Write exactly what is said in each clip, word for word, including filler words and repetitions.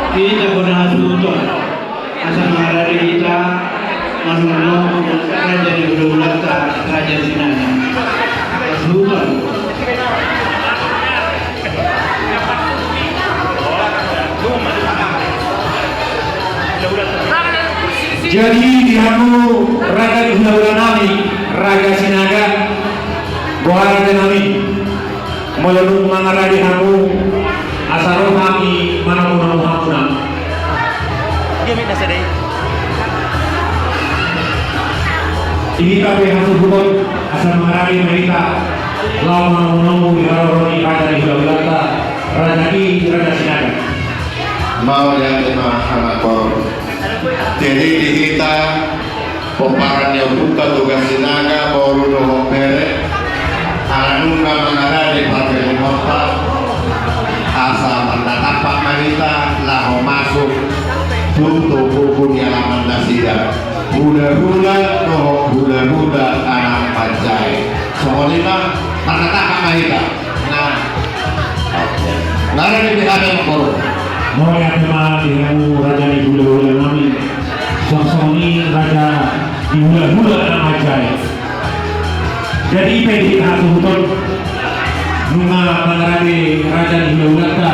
Hita bona hasuhuton asa mangarade hita manomu raja ni hulahulanta, Raja Sinaga. Hasuhuton. Jadi di hamu raja ni hulahula nami, Raja Sinaga, goarante nami, molo dung mangarade hamu, asa ro hami manomunomu hamuna. Di hita pe hasuhuton asa mangarade ma hita laho manomunomu di haroro ni raja ni hulahulanta, raja i Raja Sinaga. Mauliate ma amang boru. Jadi di hita pomparan ni ompunta Toga Sinaga, boru dohot bere, ala nunga mangarade pargellengonta, asa marnatampak ma hita laho masuk tu togu ni alaman nasida, hulahula dohot hulahula anak manjae. Songon i ma, marnatampak ma hita. Nah. Oke. Ngarade di hami amang boru. Mauliate ma di hamu raja ni hulahula nami. Songon i raja ni hulahula anak manjae. Jadi i pe di hita hasuhuton nunga mangarade raja ni hulahulanta,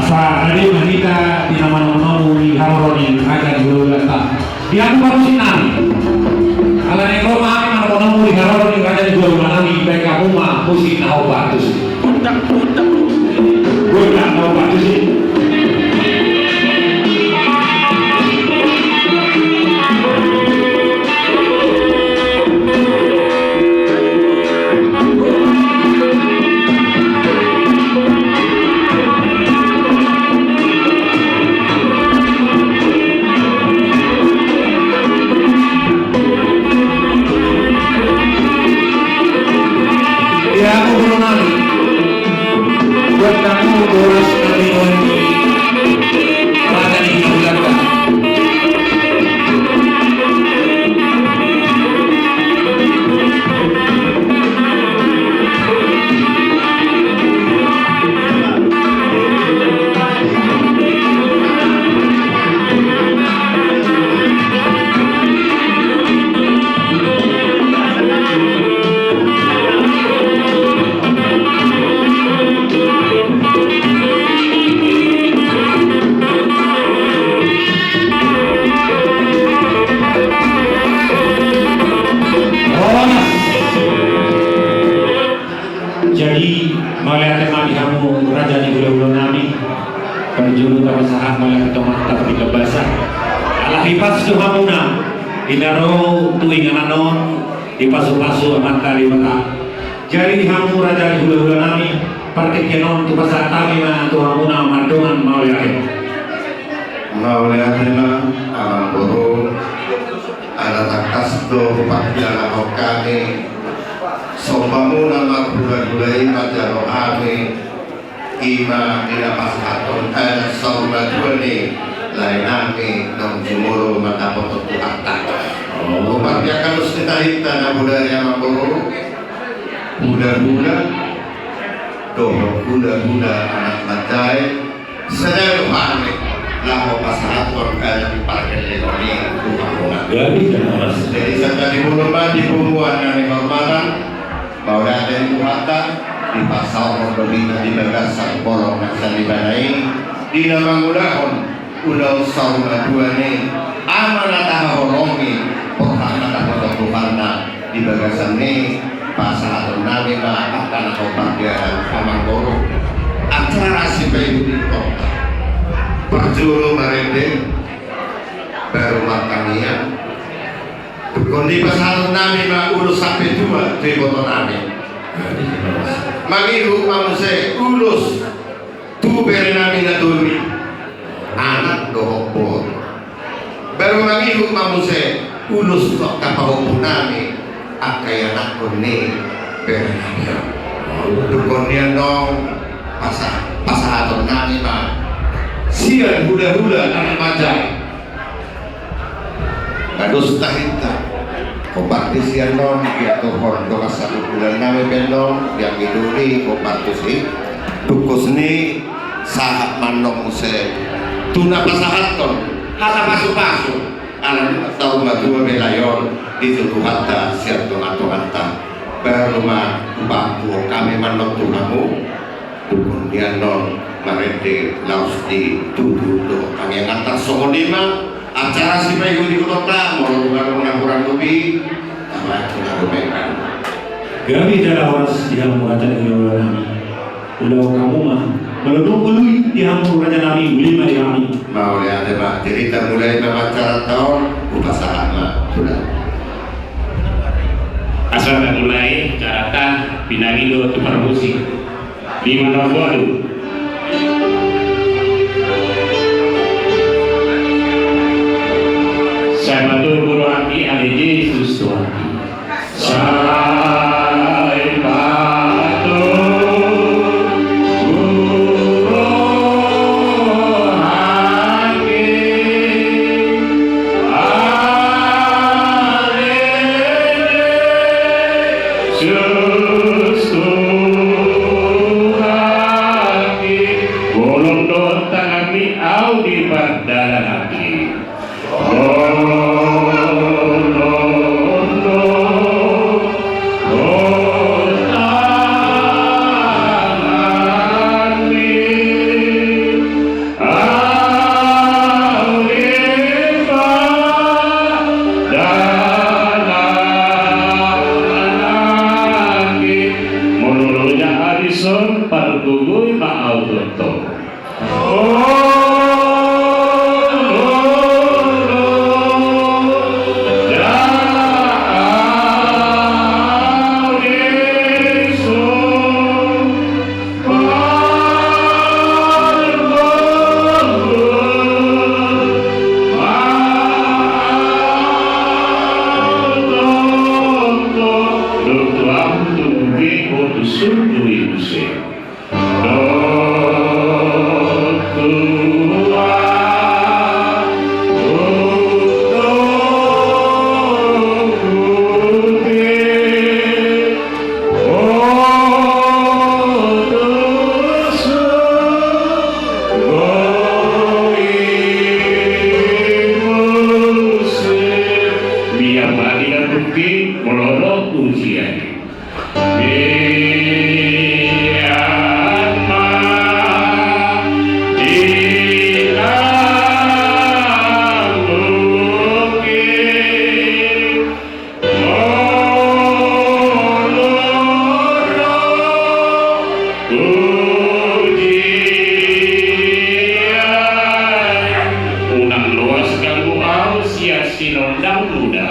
asa rade ma hita di na manomunomu di haroro ni raja ni hulahulanta. Di hamu parmusik nami. Ala naeng ro ma hami manomunomu di haroro ni raja ni hulahula nami, baen hamu ma musik na hombar tusi. Gondang na hombar tusi. Di hamu boru nami. Buat kamu boras kami. Raja ni hulahulanta. Jadi, mauliate ma di hamu raja ni hulahula nami. Parjolo tapasahat mauliate tu Amanta Pardenggan Basa. Ala hipas tu hamuna, di na ro tu inganan on, dipasupasu Amanta Debata. Jadi di hamu raja ni hulahula nami, partingkian on hupasahat hami ma tu hamuna mardongan mauliate. Mauliate ma amang boru. Ala tangkas do hupardianahon hami sombamuna marhulahula i manjalo hami, i ma di na pasahathon adat saur matua ni lae nami naung jumolo mandapothon Tuhanta. Hupardiangkon dos ni tahinta na bodari amang boru, hulahula dohot hulahula anak manjae, sada do hami laho pasahathon adat pargellengon i tu hamuna. Jadi, jadi sada ni molo ma di punguan na nihormatan, mauliate tu Tuhanta, dipasaorhon do hita di bagasan holong na sian Ibana i, di na mangulahon ulaon saur matua ni ama na tahaholongi, borhat na taboto Tuhanta. Di bagasan ni i, pasahaton nami ma angka na hombar di adat amang boru. Acara sipaihut-ihutonta, parjolo marende, baru martangiang. Dung i pasahaton nami ma ulos sampe tua tu iboto nami. Mangihut ma muse ulos tu bere nami na tolu i, anak dohot boru. Baru mangihut ma muse ulos tu angka pahompu nami, angka ianakhon ni bere nami on. Dung i annon pasa-, pasahaton nami ma sian hulahula anak manjae. Nga dos tahinta. Hombar tusi annon, diaturhon dongan sahulahula nami pe annon, di anggi doli, hombar tusi. Tungkus ni Sahat ma annon muse tu na pasahathon hata pasupasu, ala nunga tau matua belaon di tu Tuhanta sian tongatonganta. Baru ma hupatuduhon hami ma annon tu hamu, dungkon ni annon marende laos ditutu do hami angka. Songon i ma acara sipaihut-ihutonta, molo tung adong na hurang lobi, tama tu na rumengan. Gabe jala horas di hamu raja ni hula-hula nami. Ulaon hamu ma molo dung uli di hamu raja nami, uli ma di hami. Mauliate ma, jadi ta mulai ma acaranta on, hupasahat ma. Sudah. Asa tamulai acaranta, pinangido tu parmusik. Lima na bodu. Sai patogu rohangki ale Jesus Tuhanki. Sai patogu rohangki ale Jesus Tuhanki. Bolon do tanganmi, ahu di pardalanan. Molo loja ari son, pargogoi ma ahu tongtong. Unang loas ganggu ahu sian sinondangmu da.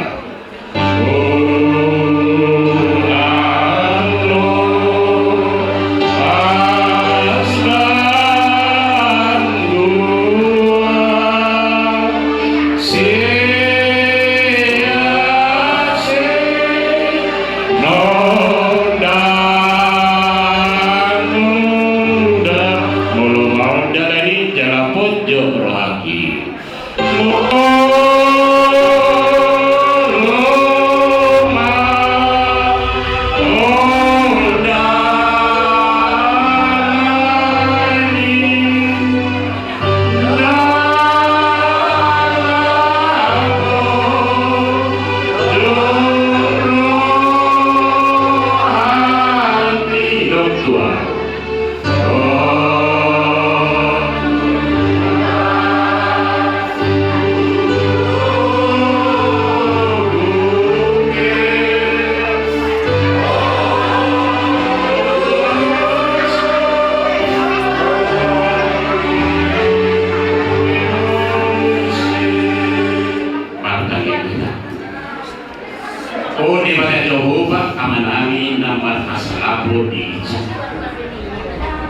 O Debata Jahowa, Amanami na marhasalapon di ginjang.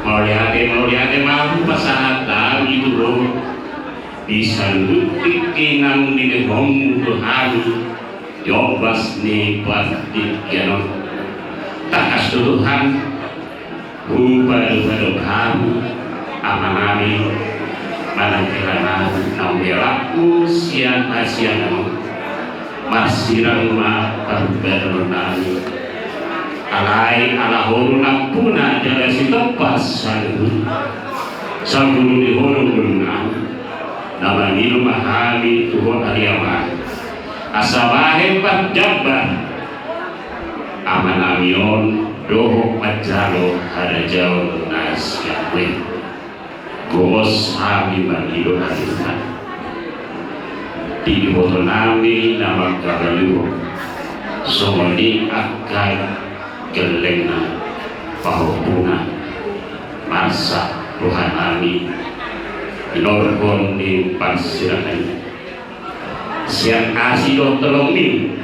Mauliate, mauliate ma hupasahat hami tu Ho di saluhut tingki na nilehonmu tu hami di ombas ni partingkian on. Tangkas do Tuhan, hupadopadop hamu, Amanami, manang helanami naung dialapmu sian hasiangan on. Marsirang ma parbadanonnami. Alai ala Ho do nampuna jala sitompa saluhut. Sahat tu hita na mangido ma hami tu ho ari ama, asa bahen pardamba amanami on dohot manjalo harajaon na sian Ho i. Gomos hami mangido ari Tuhan. Di ibotonami na mangkabalu, songon i angka gellengna, pahompuna, marsak rohanami, hinorhon ni parsirangan i. Sian asi dohot holongmi,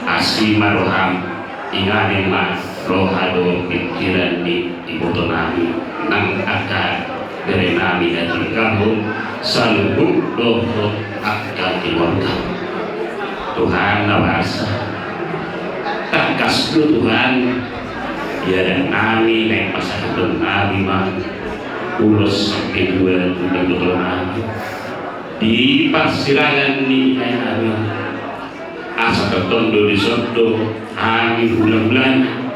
asi ma roham, inganan ma roha dohot pingkiran ni ibotonami nang angka berenami na tinggalhon, saluhut dohot angka keluarga. Tuhan na basa, tangkas do Tuhan, di adatnami naeng pasahatonnami ma ulos sampe dua tu ibotonami di parsirangan ni inanami. Asa tongtong do dison do hami hulahulana,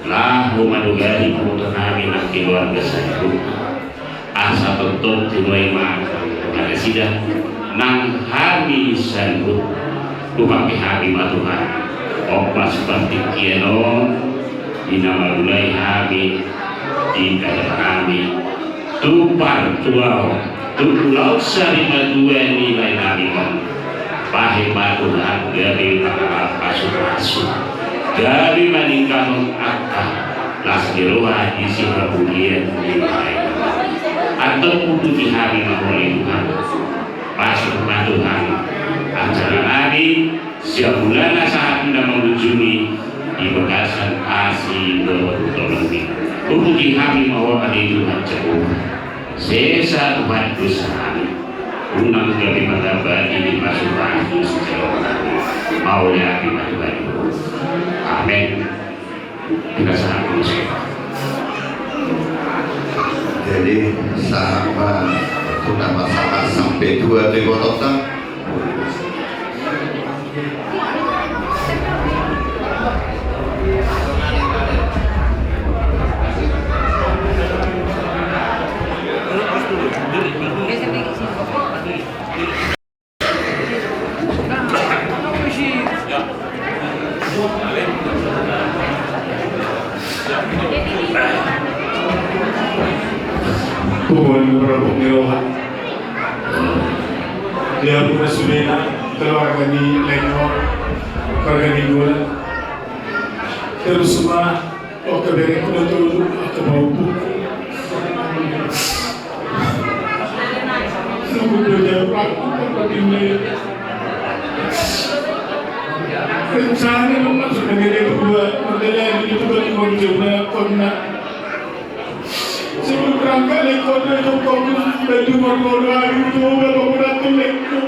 laho manogari ibotonami nang keluarga saluhutna. Asa tongtong tinuai ma nasida nang hami saluhutna. Dupake hami ma Tuhan, omas partingkian on, di na mamulai hami di adatnami tu partuaon, tu ulaon sari matua ni laenami on. Bahen ma Tuhan gabe mangalap pasupasu, gabe maninggalhon angka las ni roha di sihamulian ni laenami. Antong ututi hami ma Ho ale Tuhan. Pasu ma Tuhan anjaranami, sian hulana sahat tu na mangujungi, di bagasan asi dohot holongmi. Ututi hami ma Ho ale Tuhan Jahowa. Sesa Tuhan dosanami. Unang gabe manambani di pasupasu sijaloonnami. Mauliate ma Tuhan i. Amen. Kita sahat ma. Jadi, sahat ma tu na marsak-marsak pe dua tu ibotonna. Tuhan, berapa ngeroha. Dia pun sudah keluarga ni Lengor, keluarga ni Gula. Terus semua, oh, keberek kuda tu, oh, kebau. Rencana lo masuk ke negeri kedua, model yang itu kan mau coba kona. Sebelum berangkat, lekor dari Joko, baju mau keluar, itu udah mau berangkat, lekor.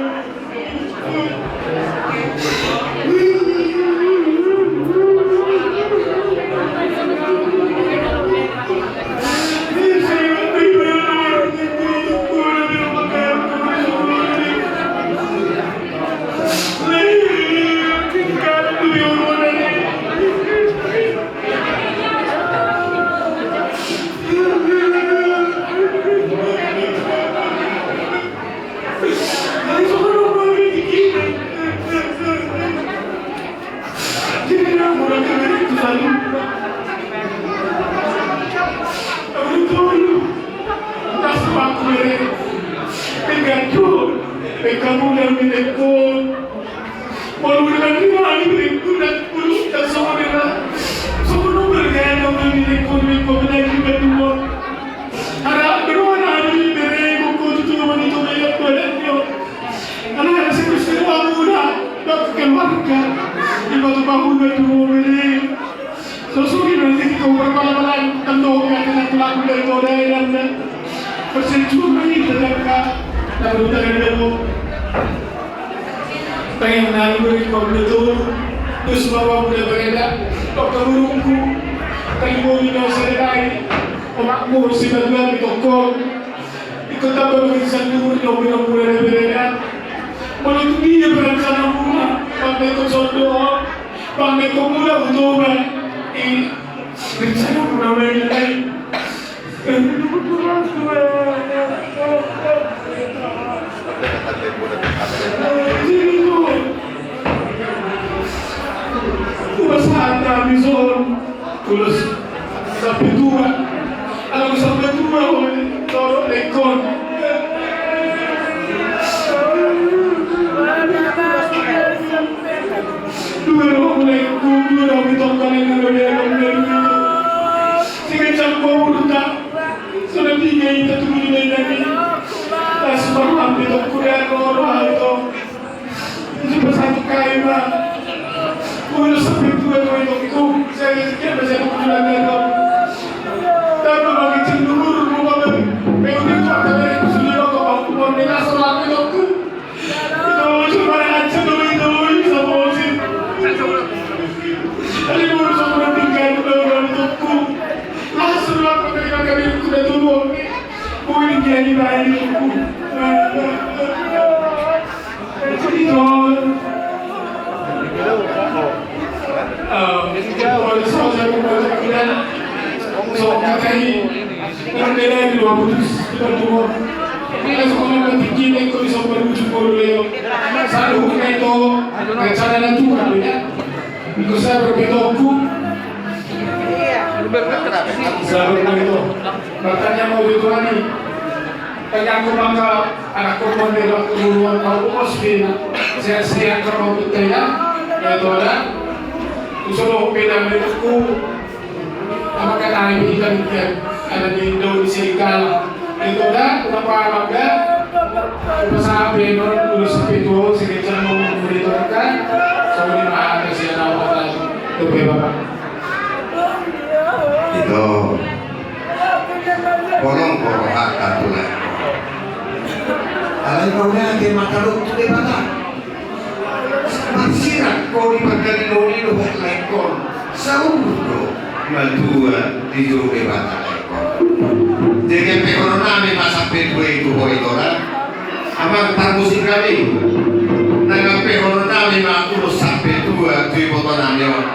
Ara, berona ni bere, koko tutu mani to, ya, bere, yo. Ana, ana, sing, sing, wamuna, dok, keluarga. Iba tu bangun, tu bere. Susugi nanti kau berpala-pala, tentu, ya, dengan tulang, dan kau, dan, dan. Bersejuk, ini, tetangga. Dan, dan, dan, dan, dan. Pengen nari beri kau betul. Terus bawa muda bereda. Dok, keburungku. Terima kasih, dari. Omakmu, si Batuan, di toko. Ikut tambah bagi satu, dua puluh, dua puluh, dua puluh, ya. Menurut dia berencana mula, pakai kau sodo, pakai kau mula, untuk, eh, rencana mula, eh, eh. Ulos hata mison, ulos sampe tua. Alang sampe tua, oi, tolong lekon. Dua roh mulai kudu dong di tongkol yang ada di dalam diri. Sehingga cangkau berutang. Sudah tiga itu tunggu di meja ini. Tas paham di tongkol yang roh itu. Itu pas satu kali, Bang. Ulos sampe tua, tua itu. Saya kira saya mau bilang dia, Bang. Tapi bagi cenderung, Bang, Bang. Memang itu ada dari suliro, Bang. Bang, dia langsung laku itu. Sabar ma itu. Bertanya mau itu ani. Tanya aku maka anak korban di waktu duluan mau bos di sehat-sehat kalau kita ya. Ya itu ada. Usul beda menurutku. Apakah kami ikan ikan ada di Indonesia ikan? Itu dah, kenapa ada? Masa apa yang non, ulos sampe tua, sekencang mau memberitahukan. Soalnya ada siapa apa tadi. Itu bebas. Itu. Bolong, bolong, hak, hak, tulang. Alai kau nanti mata lu, tu dia patah. Marsirang ho di pangkali noni dohot laengkon, saur do matua di jolo Debata laengkon. Jadi, ampe hono nami ma sampe tua i tu ho i tora. Amang parmusik nami. Nang ampe hono nami ma ulos sampe tua tu iboto nami on.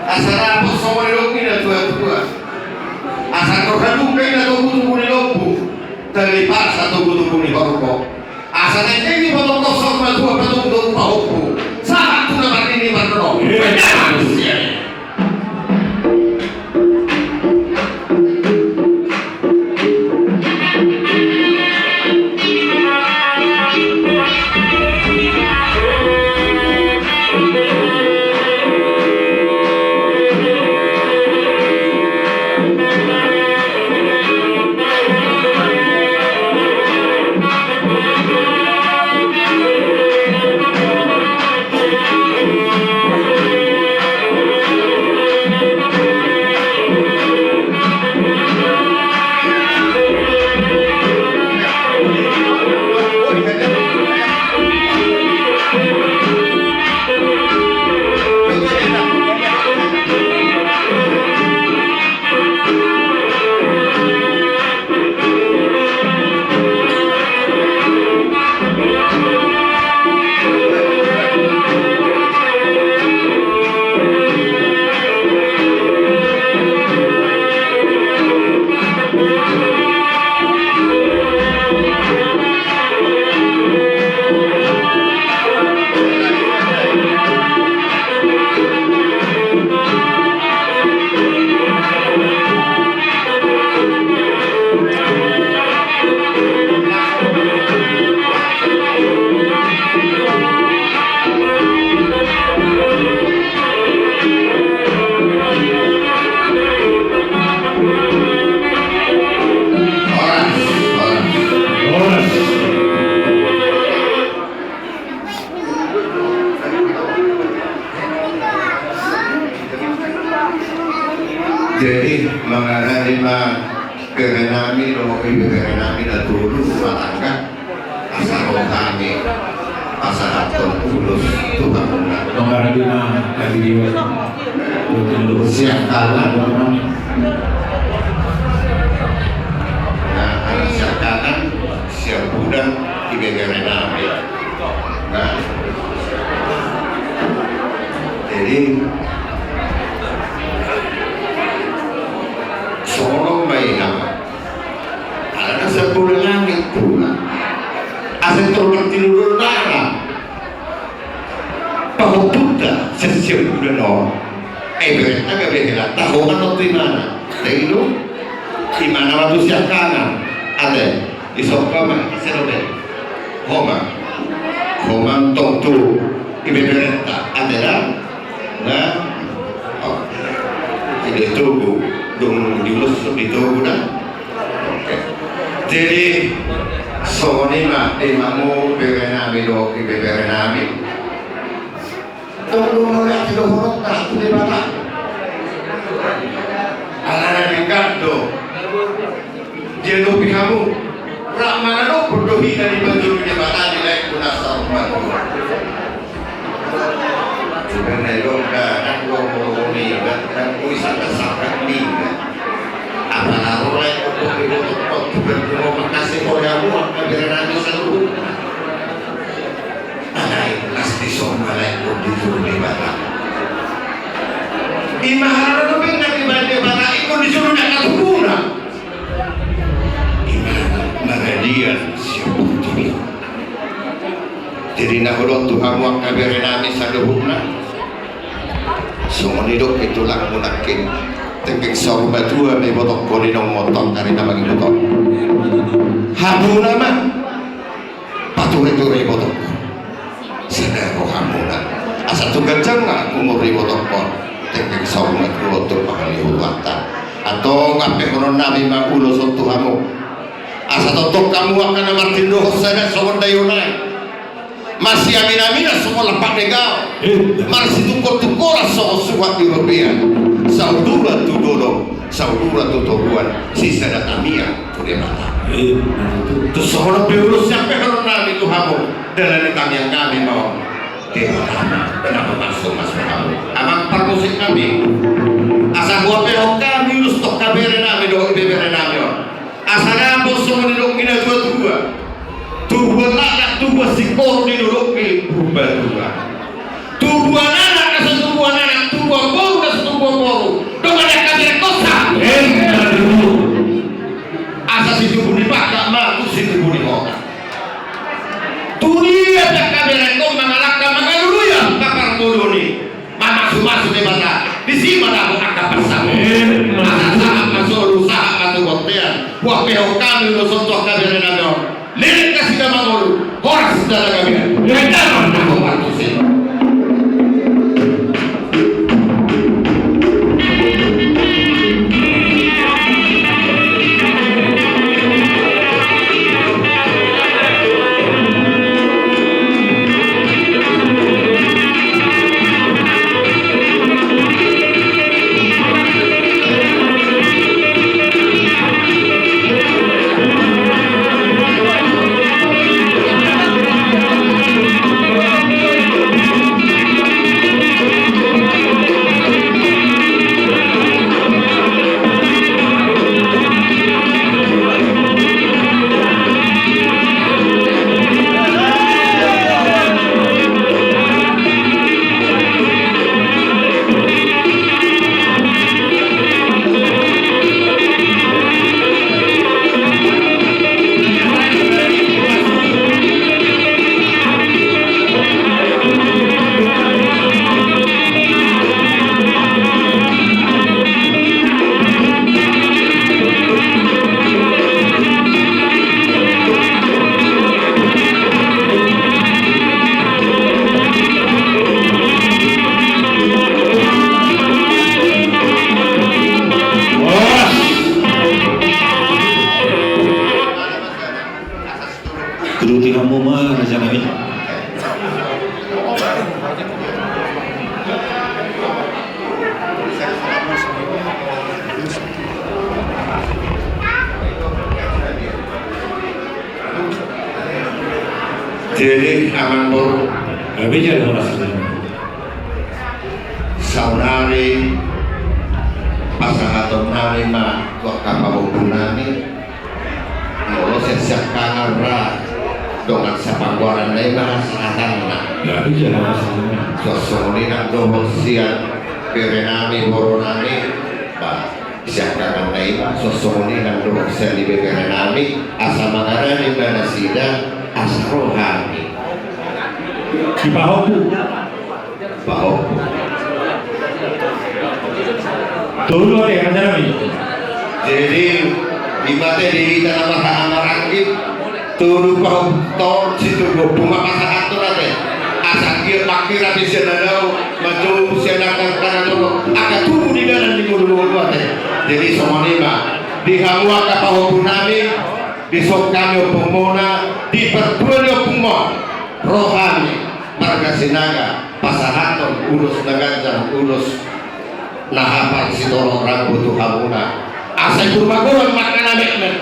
Asa dapot songon i do na tua-tua. Asa torha duka i na togu-togu ni lombu. Tali pasa togu-togu ni horbo. Asa nai keni potong kosong matua patung dohot pahompu. Sahat tu na marnini marnono. Iya. Penyang manusia. Jadi, mangarani ma gare nami dohot ibebere nami na tolu rumah tangga. Asa ro hami pasahathon ulos tu hamuna. Mangarani ma hadirin. Siap kalah. Nah, siap kalah, siap udang, ibebere nami. Nah, jadi, songon ma i na Taho ma tong tu imana. Tengdu. Imana ma tu siangkangan. Ate. Isongka ma. Ise dope. Ho ma. Ho ma tong tu. Ibeberenta. Ate da. Na. Oh. Ide togu. Dung diulos di togu da. Oke. Jadi songon i ma di hamu berenami dohot ibeberenami. Tong do mauliate dohononta tu Debata. Alana denggan do diadopi hamu. Rap mangadophon do hita dipajolo Debata di laengku na saur matua. Sudah na idok da, ndang do molo niba, ndang boi sangkasangka niba. Apala ro laengku di botokkon tu berguru makasih o hamu angka berenami saluhutna. Alai las dison ma laengku dijolo Debata. Ima harana dope na dibaen Debata ingkon dijolo ni angka tubuna. Ima maradian sian portibi. Jadi na hudok tu hamu angka berenami saluhutna. Songon i dohot tulangmu nangkin. Tenggeng saur matua ma ibotokkon i nang motor kari na mangiboto. Hamuna ma. Patureture ibotokkon. Sada rohamuna. Asa tu ganjang ma umur ibotokkon. Tenggeng saur matua tu pangalihutuanta. Antong ampe hononnami ma ulos on tu hamu. Asa tongtong hamu angka na martindohon sada songon daion nai. Masiaminaminan songon lampak ni gaol. Marsitungkoltungkolan songon suhat ni robean. Sauduran tu dolok. Sauduran tu toruan, sisada tangiang tu Debata. Tung songon on pe ulos sian pe hononnami tu hamu, dalan ni tangiangnami ma on. Debata na pamasumasuhon hamu. Amang parmusik nami. Asa huampehon hami ulos tu angka berenami dohot ibeberenami on. Asa dapot songon nidok ni natuatua. Tubuan laklak, tubuan singkoru di dolok ni Purbatua. Tubuan anak na so tubuan anak, tubuan boru na so tubuan boru. Dongan angka berengkonsa. Asa situbu ni pangkat ma tu situbu ni hota. Tudia pe angka berengkon mangalangka mangalului angka parngoluon i. Mamasumasu Debata, disi ma dapot angka pansamotan. Asa sahat ma solu, sahat ma tu bontean. Huampehon hami ulos on tu angka berenami on. Leleng nasida mangolu, horas nasida gabe. Enda ma na hupartusi. Turuti hamu ma, rajanami. Jadi, amang boru. Saonari pasahatonnami ma tu angka pahompunami. Molo sian siangkangan ra dongan sapanggoaranna i ma sahatanna. Suang songon i nang dohot sian berenami boronami. Ba, siangkanganna i ma suang songon i nang dohot sian ibeberenami. Asa mangarani ma nasida asa ro hami. Sipahompu. Pahompu. Tolu ate, raja nami. Jadi, ima ate di hita na marhaha maranggi, tolu pahompu, tolu situlu pahompu ma pasahathon ate. Asa anggiat mangkirap sian na dao, manjou sian angka na jolo, angka tubu di dalan ni ngolu-ngolu ate. Jadi songon i ma, di hamu angka pahompu nami, dison hami ompung muna, di partua ni ompung muna, ro hami marga Sinaga pasahathon ulos na ganjang, ulos na hapal sitorop rambu tu hamuna. Asa i pur magodang ma angka na metmet,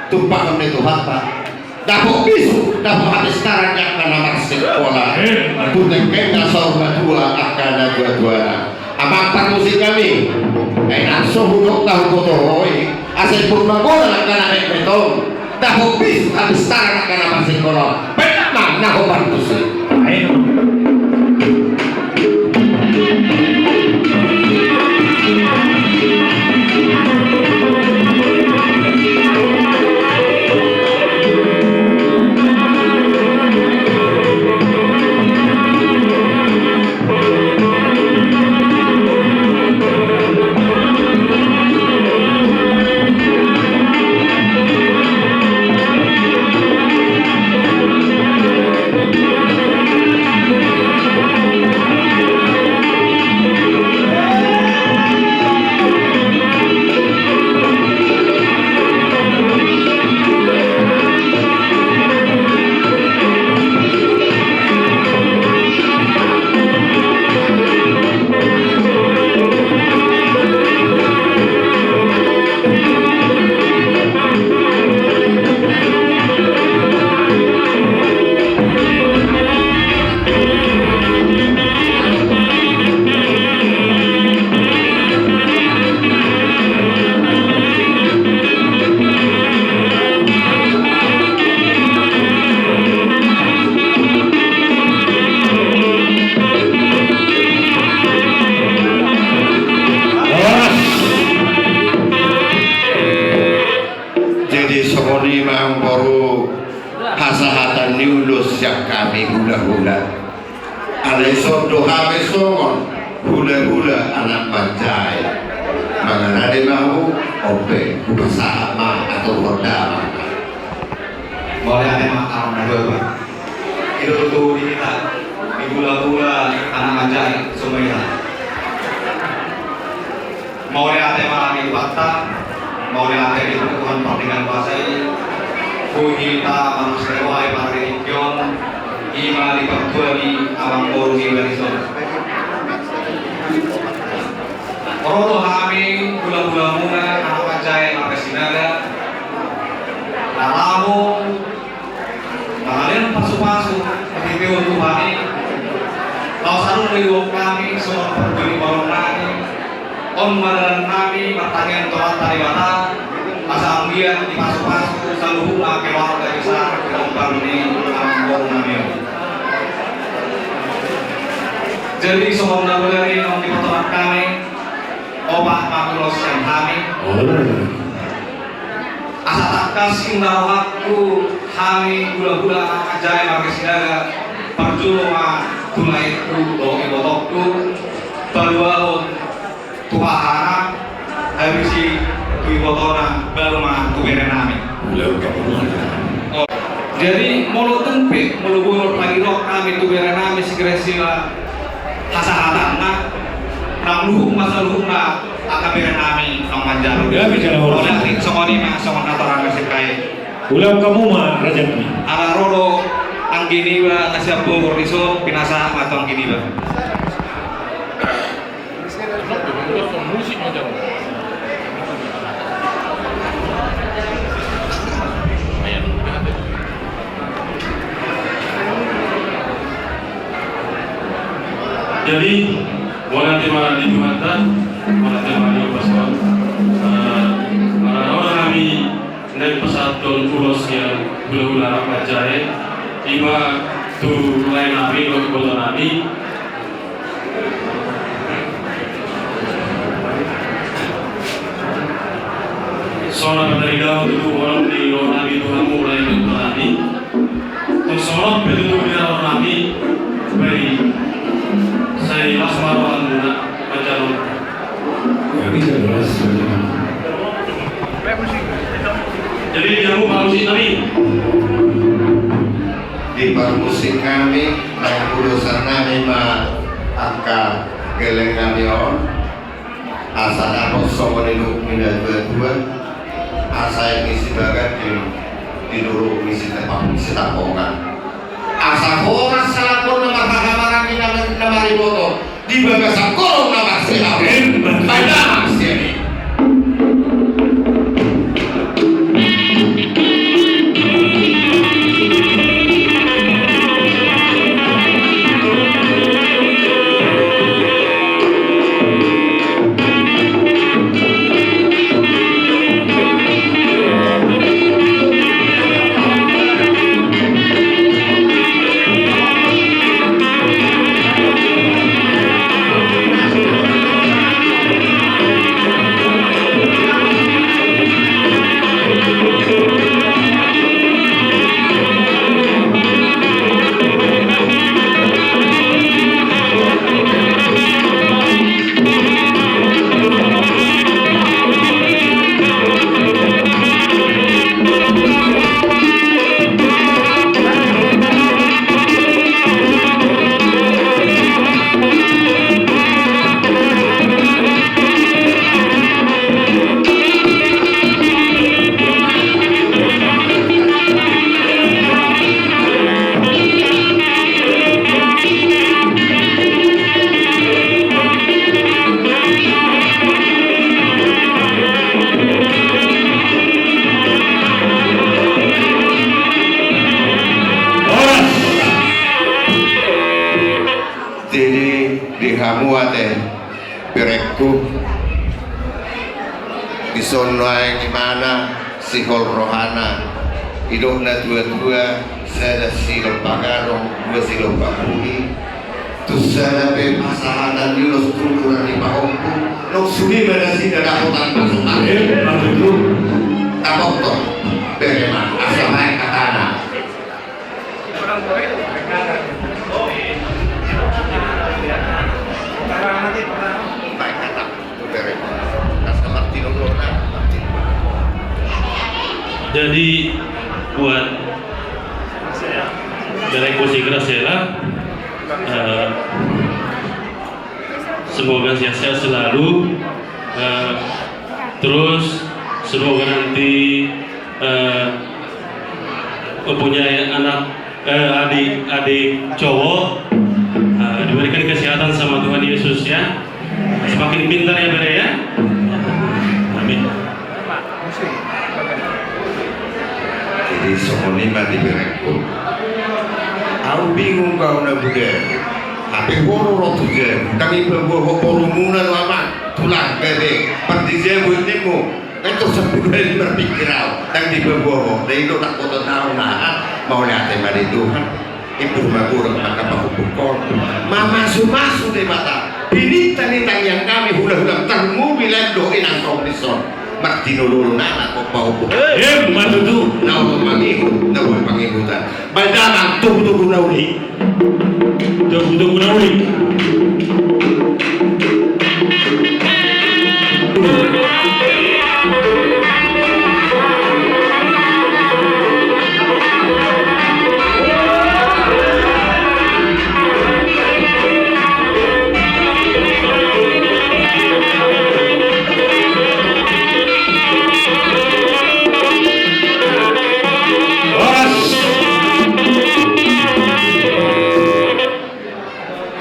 tumpahon ni Tuhanta. Dapot bisuk, dapot hapistaran di angka na marsikola. Amin. Tu tengkengna saur matua angka natuatuana. Amang parmusik nami, ai nang so hudok na huboto ho i, asa i pur magodang angka na metmet on. Dapot bisuk hapistaran angka na marsikola. Baen ma na ho parmusik. Ayo. Jadi songon i ma amang boru hasahatan ni ulos sian hami hulahula. Alai songon hami songon hulahula anak manjae. Mangarade ma hamu, on pe hupasahat ma atur honda ma. Mauliate ma amang na baba. I do tutu di hita di hulahula anak manjae Sumedang. Mauliate ma di Tuhanta, mauliate di Tuhan pardenggan kuasa i, tu hita marlas ni roha i, partingkian i ma di partua ni amang boru ni Barison. Ro do hami hulahula muna anak manjae marga Sinaga, na laho mangalean pasupasu, panghirim tu hami. Laos adong do iboan hami songon parjolo ni holong nami. On ma dalan nami martangiang tu Amanta Debata, asa anggiat dipasupasu saluhutna keluarga besar, komponen ni amang boru nami on. Jadi songon na pola i naung dipatorang hami, opat ma ulos sian hami. Asa tangkas inna rohangku, hami hulahula anak manjae marga Sinaga, parjolo ma tu laengku dohot ibotongku, paduahon tu hahanami, habis i tu ibotona, baru ma tu bere nami. Jadi molo tung pe, molo boi pangidok hami tu bere nami si Graciela hasahatanna, nang luhut ma saluhutna angka bere nami naung manjalo. Mauliate, songon i ma songon na torang na singkai. Ulang hamu ma raja nami. Ala ro do anggi niba na sian Bogor dison, pinasahat ma tu anggi niba. Jadi mauliate ma di Tuhanta, mauliate ma di Ompu Paskon. Ala ro do hami naeng pasahathon ulos sian hulahula anak manjae, ima tu lae nami dohot iboto nami. Songon na pataridahon tu holong ni roha nami tu hamu lae dohot iboto nami. Songon pe tutu di roha nami, baen sai las ma rohamuna manjalo. Jadi, di hamu parmusik nami. Di parmusik nami, naeng ulosan nami ma angka geleng nami on. Asa dapot songon nidok ni natuatua, asa aek ni sibagas di, di dolok ni sitapo-, sitapongan. Asa horas salangkonna marhahamaranggi na, na mariboto di bagasan horong na marsihol. Emma tutu. Baen damang sian i. Horas. Jadi, di hamu ate, berengku, dison nuaeng imana sihol rohana, didok natuatua, sada silompa gadong, dua silompa pudi. Tu sada pe pasahaton ni ulos tu ukuran ni pahompu, nunga sude ma nasida dapotan pasokan. Emma tutu. Taboto, bere ma, asa baen hatana. Jadi, buat berengku si Graciela, eh, semoga sehat-sehat selalu. Eh, terus semoga nanti, eh, mempunyai anak, eh, adik, adik cowok, eh, diberikan kesehatan sama Tuhan Yesus, ya. Semakin pintar, ya, Bere, ya. Amin. Jadi songon i ma di berengku. Ahu bingung, ahu na muda. Hape boru ro tu jabu, ndang dipaboa ho borumuna do, amang. Tulang, gabe, parti jabu i nimmu. Kan tu sampulu hali marpingkir ahu, ndang dipaboa ho. Ndang i do, ndang boto tahu na. Mauliate ma di Tuhan. Imbur ma gurang angka pahompungkon. Mamasumasu Debata. Pinintang ni tangiang nami, hulahulam, tarlumobi lae dohot inangkom dison. Martinololo nang angka pahompungkon. Emma tutu. Na olo mangihut, na boi pangihutan. Baen damang togutogu na uli. Togutogu na uli. Horas.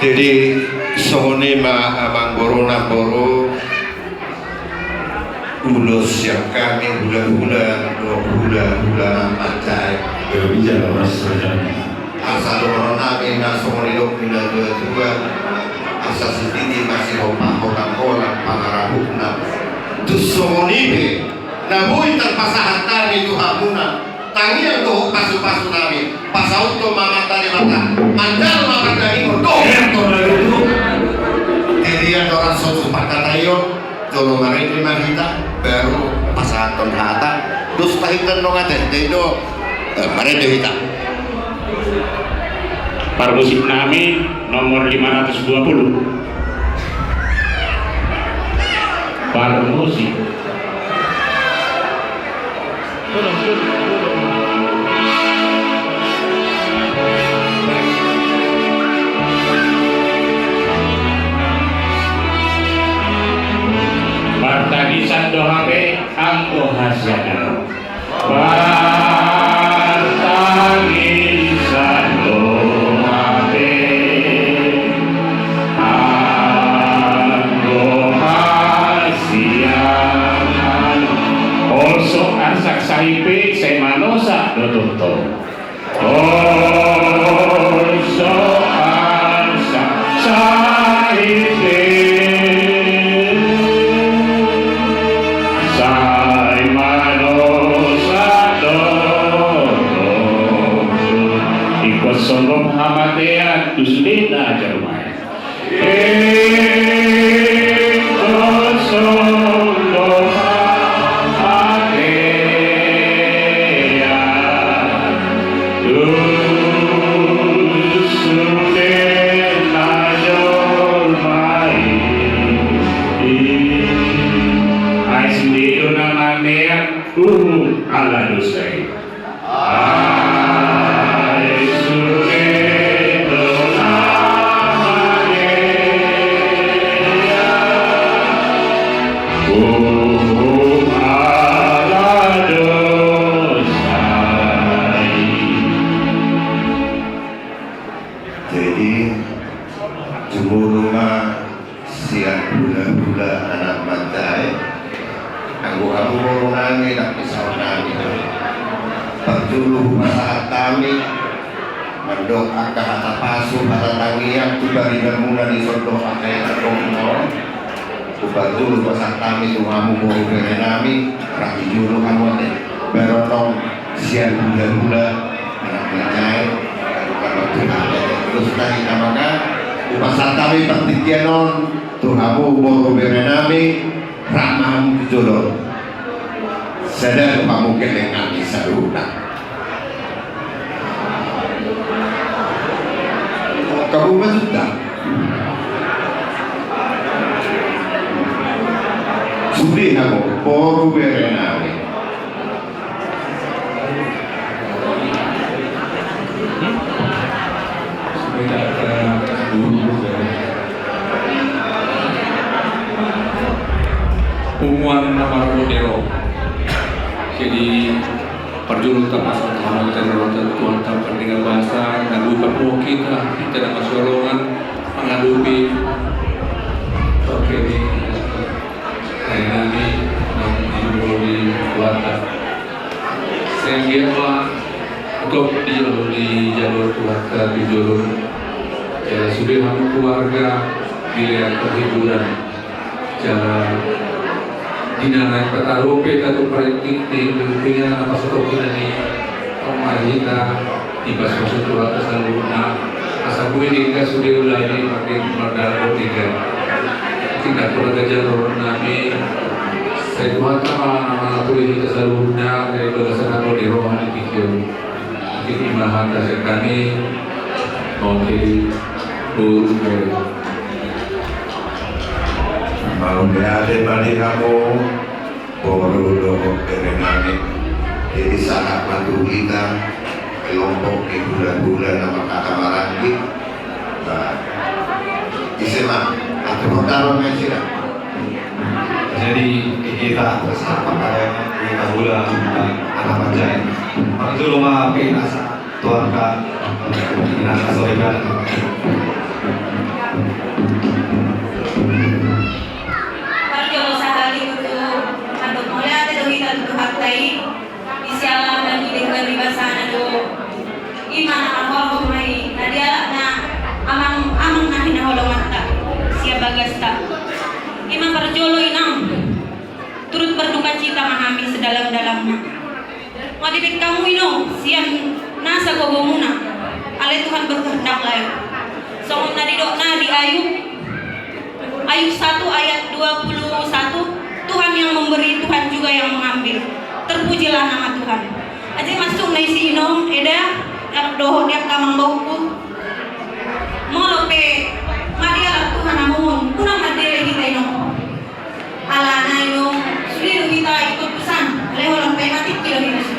Jadi, songon i ma amangboru, namboru, ulos sian hami hulahula, dohot hulahula na manjae. Asa dohonon nami ma songon nidok ni natuatua, asa sititi ma sihol pahompungkon pangarahutna. Tu songon i pe, na boi tarpasahat hami tu hamuna, tangiang dohot pasupasu nami, pasahathon ma Amanta Debata, manjalo ma pardagingon dohot. Jadi, andorang so tusuk parkataion, jolo marende ma hita, baru pasahathon hata. Dos tahitan do ate, jadi do, eh, marende hita. Parmusik nami nomor lima ratus dua puluh. Parmusik. Martangisan do hape anggo hasiangan. Martangisan do hape anggo hasiangan. Olo, arsak sahit pe sai manosa do tongtong. Olo, arsak sahit pe sai manosa do tongtong. Ingkon songgop hamatean tu sude na jolma i. Ingkon songgop hamatean tu sude na jolma i. Ai sude do na mamean uhum ala dosa i. Ai sude do na mamean uhum ala dosa i. Jadi, jumolo ma sian hulahula anak manjae. Anggo hamu boru nami, nang pisaon nami, parjolo hupasahat hami mandok angka hata pasu, hata tangiang tu paribanmuna di son dohot angka ita tong on. Huparjolo pasahat hami tu hamu boru bere nami, rap di jolo hamu ate baron on sian hulahula anak manjae. Terus tadi namanya hupasahat hami partingkian on tu hamu boru bere nami, rap ma hamu tu jolo. Sada do hamu gelleng nami saluhutna. Kamu maksudna? Sude hamu boru bere nami. Punguan na marbodero. Jadi, parjolo tapasahat hami tu Tuhanta pardenggan basa, na boi papungu hita, hita na marsiholongan, mangadopi. Oke, ni. Ai nami, nami di Tuhanta. Sehingga ma, gok di, dijalo Tuhanta tu jolo. Jala sude hamu keluarga, dilehon penghiburan. Jala di na naeng pataru pe hita tu parinting, di, di, di na pasatopi nami. Oma hita. Dipasu-pasu Tuhanta saluhutna, asa boi denggan sude ulaon i, makin mardalan dohot denggan. Tinggal tu raja jalo nami, sai Tuhanta ma na mangatur hita saluhutna, dari bagasan na ro di roha ni tingki on. Tingki ma hata sian hami, oke, boru. Mauliate ma di hamu. Boru dohot bere nami. Jadi sahat ma tu hita kelompok ni hulahula na marhata maranggi. Nah, ise ma, atur hata ma ise ma. Jadi hita sahat ma di hita hula anak manjae. Parjolo ma pe nasa Tuhanta, nasa soriban. Parjolo sahali tu, mandok mauliate do hita tu Tuhanta i, di siala na di denggan ni basana do. I ma na marhorhot ma i, na dialap na amang, amang na hinaholonganta sian bagasta. I ma parjolo inang, turut berdukacita ma hami sedalam-dalamna. Nga dibaen hamu inong sian nasa gogomuna, alai Tuhan berkehendak lain. Songon na nidokna di Ayub, Ayub satu ayat dua puluh satu, Tuhan yang memberi, Tuhan juga yang mengambil. Terpujilah nama Tuhan. Jadi masuk na isi inong, eda, dohot di angka amangboruku. Molo pe, nga dialap Tuhan among, unang mandele hita inong. Alana inong, sude do hita ingkon tusan, alai holan pe matik do hita.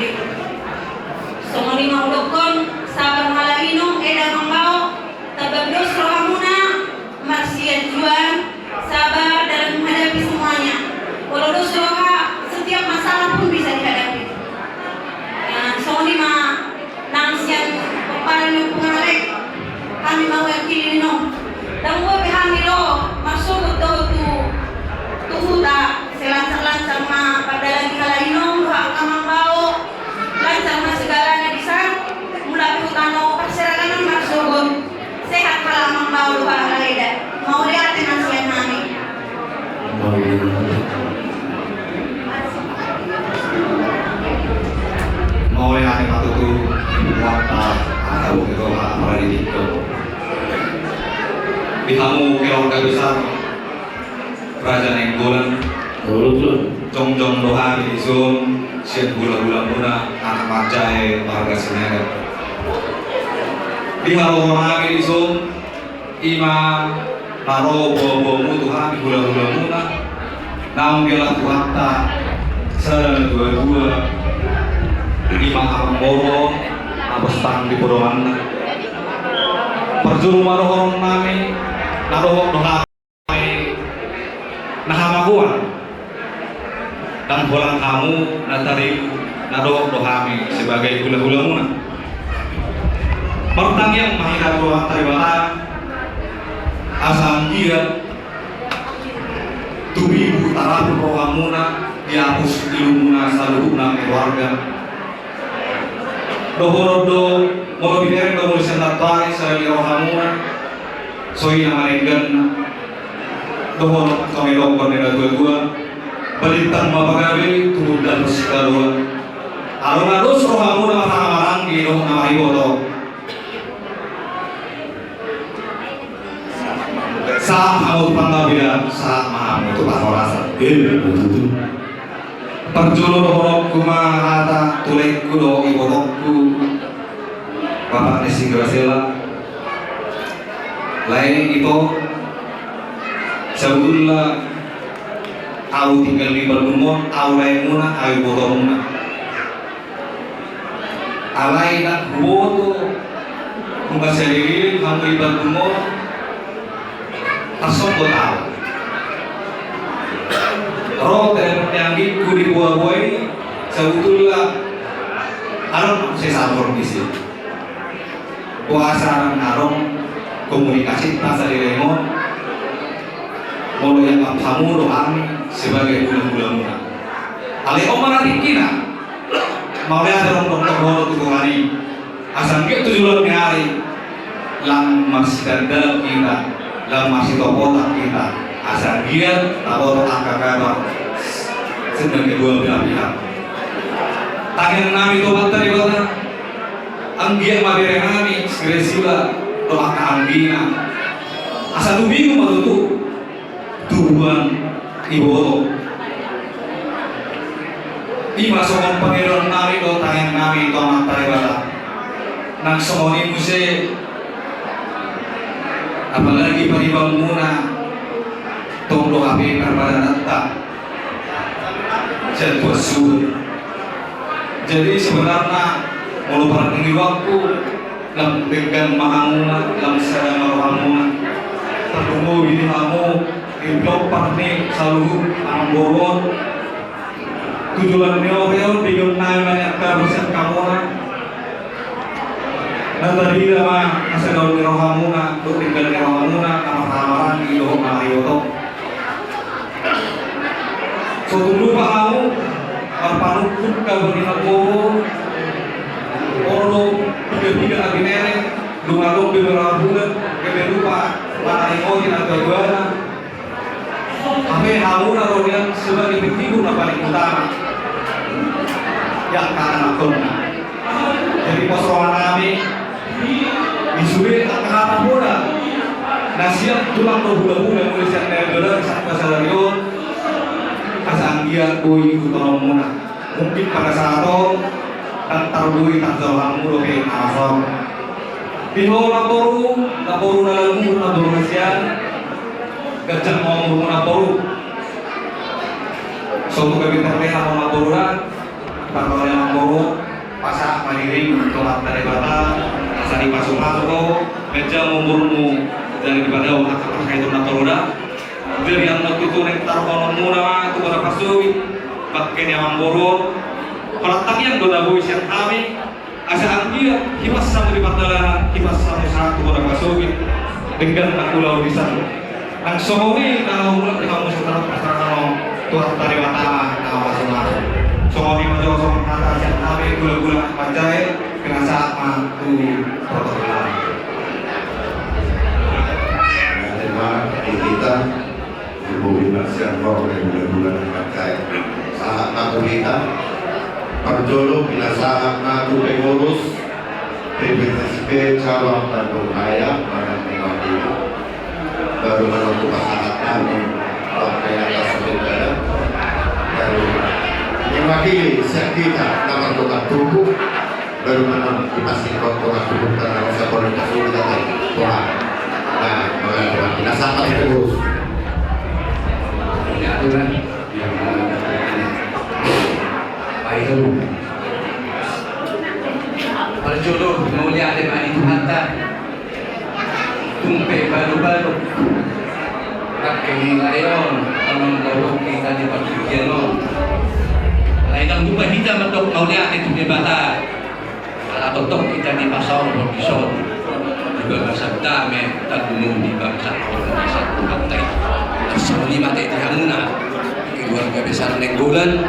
Mauliate ma tutu di punguanta, anak bungit roha, apala di tingkong. Di hamu keluarga besar Raja Nainggolan. Jongjong do hami dison sian hulahulamuna, anak manjae marga Sinaga. Di haroronami dison, ima na ro boaboamu tu hami hulahulamuna, naung dialap Tuhanta sada na duadua, ima amangboru na postang di podomanna. Parjolo ma dohononnami, na dohot do hami na hamagoan. Ndang holan hamu na tarigu, na dohot do hami sebagai hulahulamuna. Martangiang ma hita tu Tuhanta Debata, asa anggiat tumibu tarapul rohamuna, diapus ilumuna saluhutna keluarga. Dohonon do, molo binereng do molo sian nantoari sada ni rohamuna, so i nama dengganna. Dohonon songon na nidok ni natuatua, balintang ma pagabe, tumundalhon sitadoan. Adong na dos rohamuna marhahamaranggi dohot na mariboto. Sahat hamu tu panggabean, sahat ma hamu tu parhorasan. Parjolo dohononku ma hata tu laengku dohot ibotongku, Bapak ni si Gracela. Lae, ito, sabotulna ahu tinggal di Bandung on, ahu laemuna, ahu ibotomuna. Alai ndang huboto, nunga saleleng hamu di Bandung on, tarsonggot ahu. Ro telepon ni anggingku di boaboa i, sabotulna adong muse saluhut disi. Boasa ndang adong komunikasinta saleleng on, molo ianggap hamu do hami sebagai hulahulamuna. Alai on ma na tingkina. Mauliate do tongtong dohot tu Tuhan i. Asa anggiat tu joloan ni ari, ndang marsidandalan hita, ndang marsitopotan hita. Asa anggiat taboto angka kabar sian na dua belah pihak. Tangiangnami tu Tuhanta Debata, anggiat ma berenami si Gracela dohot angka anggina, asa tumibu ma tutu tubuan iboto. Ima songon pangidoannami dohot tangiangnami tu Amanta Debata. Nang songon i muse, apalagi paribanmuna, tong do hape parbadananta sian tuan suhut. Jadi sebenarna molo partingkianku, lam denggan ma hamuna, lam sada ma rohamuna. Tardongan do hamu di pinompar ni saluhut amangboru on. Tu joloan ni ari on, diingot nami ma nian kabar sian hamuna. Na tarida ma hasadaon ni rohamuna dohot denggan ni rohamuna, na marhahamaranggi dohot na mariboto. So tung lupa hamu marpanungkun kabar ni amangboru. Olo do piga-piga na binereng, dung adong beberapa bulan gabe lupa, mana ingoti na tuatua na. Hape hamuna ro nian sebagai penghibur na paling utama. Ia angka anakkonna. Jadi pos rohanami, di sude angka hata poda na sian tulang dohot hulahula, mulai sian na dua belas sampai sadari on, asa anggiat boi hutononmuna. Mungkin pada saat on ndang tarboi tarjalo hamu dope na so. Di ho namboru, namboru na lalu, namboru na sian, ganjang ma umurmu namboru. So tu gabe terlehon ho namboru da, tarlehon ho namboru, pasahat ma dirim tu Amanta Debata, asa dipasupasu ho, ganjang ma umurmu, jadi dipadao angka parsahiton namboru da. Jadi anggo tutu naeng tarhononmuna ma tu bona pasogit, bangke ni amangboru on. Holan tangiang do na boi sian hami, asa anggiat hipas hamu di pardalanan, hipas hamu sahat tu bona pasogit, denggan na ulaon di san. Nang songon i na laho mulak di hamu setelah pasahaton tu Amanta Debata na mamasu-masu. Songon i ma jolo songon hata sian hami, gulagula manjae, pinasahat ma tu protokol. Ate ma di hita, di bohi na sian hor, di gulagula manjae. Sahat ma tu hita, parjolo pinasahat ma Terus, P P T S B cabang Bandung Raya, barang mewakili. Baru menunggu pasangan kami, Bang Renata Sudibara. Baru mewakili sekita nomor dua tubuh. Baru menunggu pasti kau dua tubuh karena saya boleh kasih kita tadi. Wah, nah, boleh, boleh. Kita sapa itu, Gus? Ya, aturan. Baik, Gus. Parjolo mauliate ma di Tuhanta. Tung pe balu-balu rangke ni lae on, amang daulok hita di partingkian on. Alai ndang tupa hita mandok mauliate tu Debata. Ala tongtong hita dipasaorhon dison di bagasan dame tarlumobi bagasan Tuhanta i. Songon i ma ate di hamuna keluarga besar Nainggolan.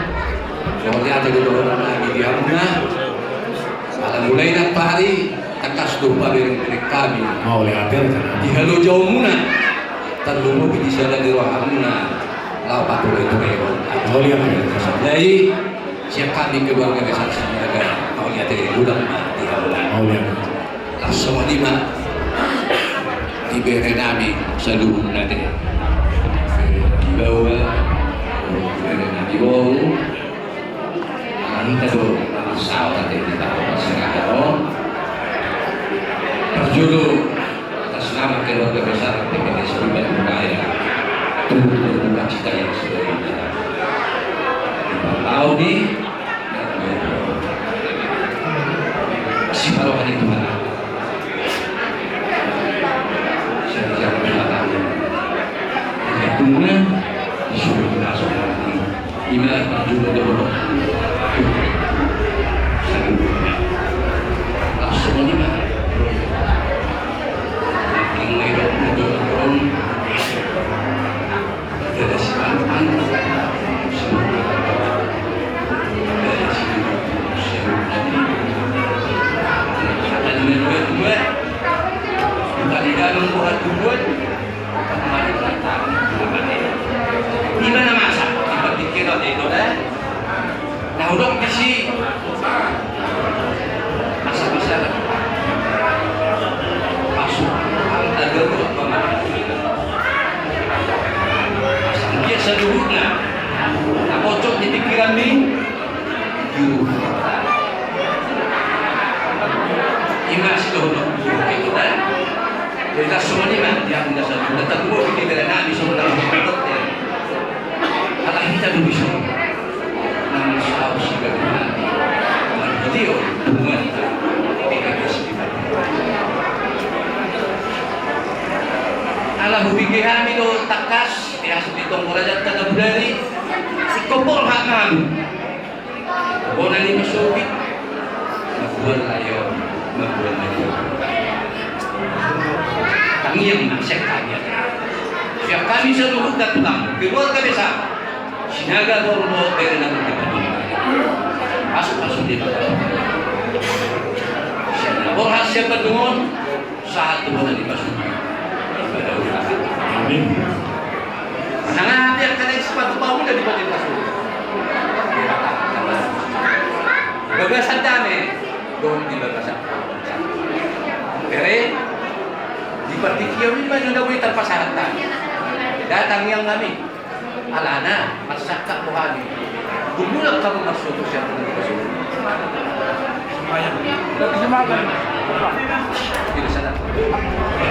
Mauliate do dohonon nami di hamuna. Ala mulai nampari tangkas do pabereng-bereng hami. Mauliate. Di halojaonmuna tarlumobi di sada ni rohamuna laho patoloi-toloi. Mauliate. Jadi sian hami keluarga besar Sinaga, mauliate godang ma di hamuna. Mauliate. Laos songon i ma di bere nami saluhutna ate. Bere nami baoa, bere nami boru. Ala hita do na marsaor ate di taon na sinaga on. Parjolo atas nama keluarga besar P P T S B Bandung Raya, turut berduka cita yang sedalam-dalamnya. Di parlaon i, siparoha ni Tuhan. Siapa-siapa yang datang, yang punya, disuruh masuk nanti. Ima parjolo dohot. Langsung ima. Tinggal itu, itu, itu. Ima na masa, ima pikir ate do, eh? Na hudok disi. Asa bisa. Masuk. Ada dua pemahaman. Asa dia seluruhnya. Na pocok di pikiran ni. Ima si dohot. Itu kan. Jadi langsung ima dia tidak satu. Datang gua bikin dari nabi sebenarnya. Ala hita do bisa. Namun selalu sudah dimakan. Marhitehon hubungan. Ala hubege hami do tangkas, di hasil di tonggo raja tanda budari, si kompor hak malu. Bona ni masogit. Mambuat layo, mambuat layo. Tangiang na sian hami. Sian hami saluhut dan tulang, keluarga besar Sinaga, boru dohot bere na di Bandung. Masuk, masuk di Bandung. Sian na borhat sian Bandung on. Sahat tu bona ni pasuki. Amin. Nang aha pe angka na i sipatu pamuda di bona ni pasuki. Bagasan dame dohot di bagasan. Bere di partingkian i ma na boi tarpasahat hami. Datang yang kami. Alana marsangkap do hami. Dung mulak hamu marsogot sian bona ni pasuki. Sembahyang. Lagi Jumatan. Tidak sadar.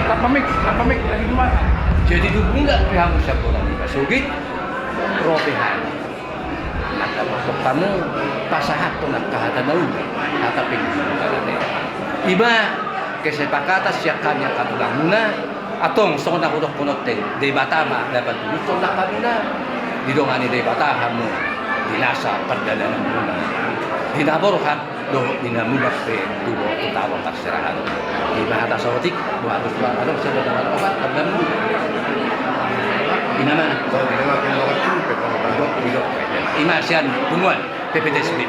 Tanpa mik, tanpa mik, lagi Jumatan. Jadi dung mulak pe hamu sian bona ni pasuki, ro pe hami. Angka masuk hamu pasahathon angka hata na uli, hata pe. Ima kesepakatan sian hami angka tulangmuna. Antong songon na hudokhon on, Debata ma na patulushon nangkamuna. Didongani Debata hamu di nasa pardalananmuna, di na borhat dohot di na mulak pe tu, tu taon parserahan. Ima hata saotik. Ima ma. Ima sian punguan P P T S B.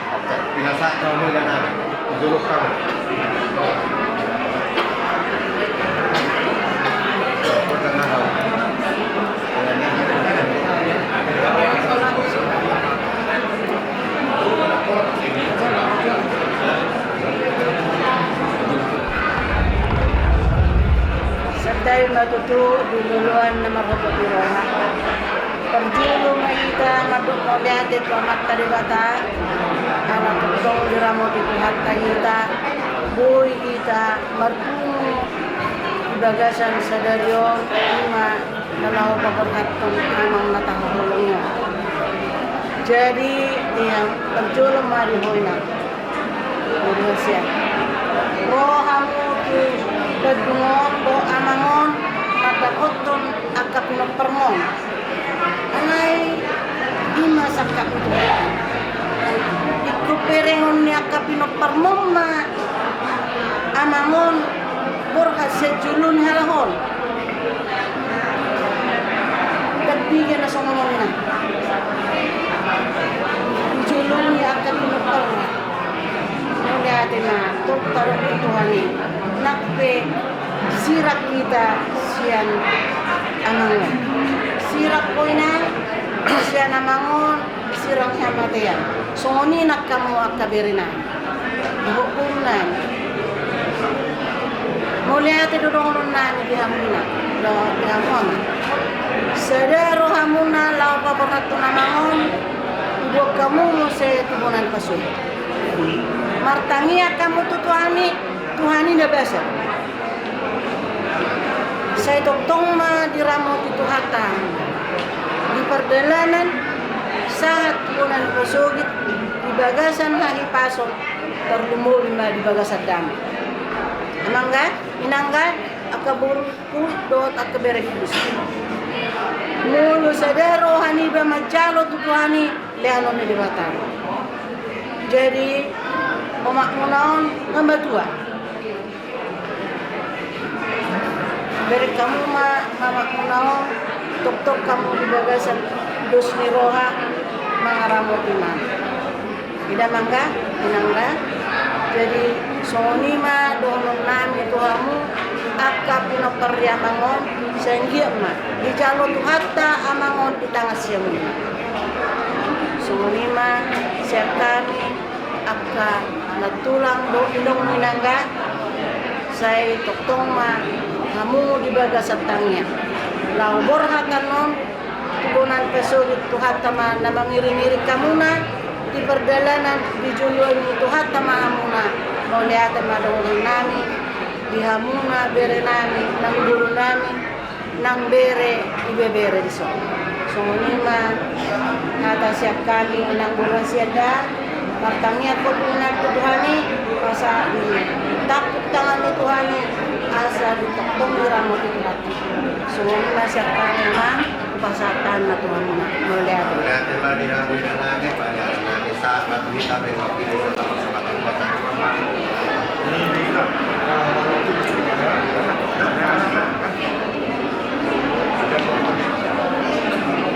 Ma tutu di loloan na marhabot ni roha. Parjolo ma hita mandok mauliate tu Amanta Debata, ala tongtong diramoti Tuhanta hita, boi hita marpungu di bagasan sadari on, ima na laho paborhathon amang na tahaholongi on. Jadi, ia, parjolo ma di ho, Inang. Ro hamu tu Bandung on dohot amang on mandapothon angka pinomparmon. Alai ima sangkap tu ingkon berengon ni angka pinomparmon ma amang on borhat sian jolo ni halak on. Ndang piga na songon on, Inang. Di jolo ni angka pinomparna. Mauliate ma, tong taruhon tu Tuhan i. Nang pe sirang hita sian amang on. Sirang pe, Inang, sian amang on, sirang hamatean. Songon i nang hamu angka berenami dohot borunami. Mauliate do dohononnami di hamu, Inang, dohot di hamu, Amang. Sada rohamuna laho paborhathon amang on, huboan hamu muse tu bona ni pasogit. Martangiang hamu tu Tuhan i, Tuhan i na basa. Sai tongtong ma diramoti Tuhanta di pardalanan sahat tu bona ni pasogit, di bagasan hahipason, tarlumobi ma di bagasan dame. Amang, Inang, angka boru dohot angka bere, molo sada roha niba manjalo tu Tuhan i, lehonon ni Debata. Jadi omakmuna on nga matua. Bereng hamu ma omakmuna on, tongtong hamu di bagasan dos ni roha mangaramoti ma. Ida, Amang, Inang. Jadi songon i ma dohononnami tu hamu angka pinompar ni amang on, sai anggiat ma dijalo Tuhanta amang on di tangan siamun. Songon i ma sian hami angka nantulang dohot inong, Inang. Sai tongtong ma hamu di bagasan tangiang laho borhat annon tu bona ni pasogit. Tuhanta ma na mangiringiring hamuna di pardalanan, dijoloan ni Tuhanta ma hamuna. Mauliate ma dohononnami di hamuna berenami, nang borunami, nang bere, ibebere dison. Songon i ma hata sian hami, nang boru sian da, martangiang ma tu Tuhan i, asa ditampuk tangan ni Tuhan i, asa ditongtong diramoti Tuhan. Songon i ma sian hami, Amang, hupasahat ma tu hamuna. Mauliate. Mauliate ma di hamu, Inang, pada sahat ma tu hita.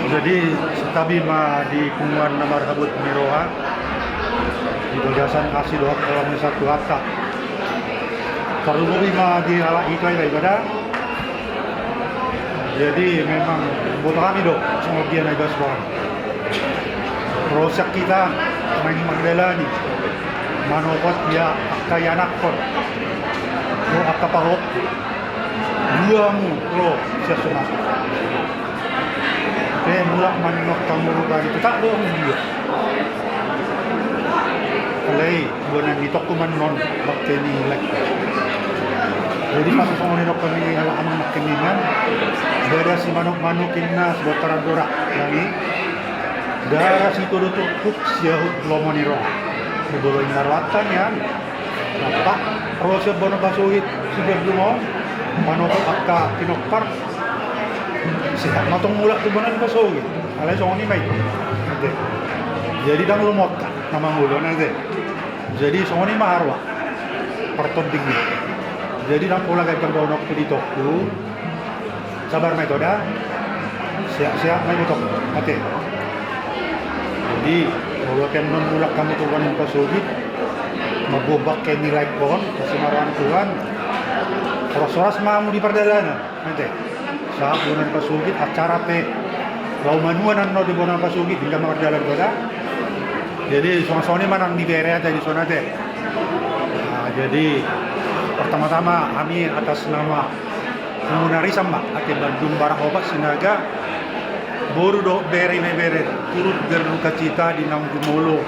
Jadi santabi ma di punguan na marhabot ni roha di bagasan asi dohot holong ni Tuhanta. Tarlumobi ma di halak ito, Iba, Iba da. Jadi memang boto hami do songon dia na ibas roham. Ro sian hita naeng mardalani manopot ia angka ianakhon dohot angka pahompu. Dua hamu ro sian Sumatera. Pe mulak maningot hamu rupa ni tutak do hamu dia. Alai dua na nitokku mannon bangke ni lae. Jadi pas songon i nidok hami halak amang nangkiningan, ndada simanukmanuk inna sibontar andora nami, ndada sitodotokhon siahut lomo ni roha. Di bolo inna rohanta nian. Nampak ro sian bona pasogit si Berdung on manopot angka pinompar. Sehat ma tong mulak tu bona ni pasogit. Alai songon i ma i. Jadi ndang lomo hita na mangolu, na ate. Jadi songon i ma haroa partonding i. Jadi ndang pola gabe pardongan tu ditokku. Sabar ma ito da. Sehat-sehat ma ito, ate. Jadi molo pe annon mulak hamu tu bona ni pasogit, mamboan bangke ni laekhon, asi ma roha ni Tuhan. Horas-horas ma hamu di pardalanan, ate. Sahat bona ni pasogit, acara pe laho manuan annon di bona ni pasogit, hingga mardalan ito da. Jadi songon-songon i ma nang di bere, ate, dison, ate. Nah, jadi pertama-tama hami atas nama Muna risan ma ate Bandung Barat Opat Sinaga, boru dohot bere, ibebere, turut berdukacita di naung jumolo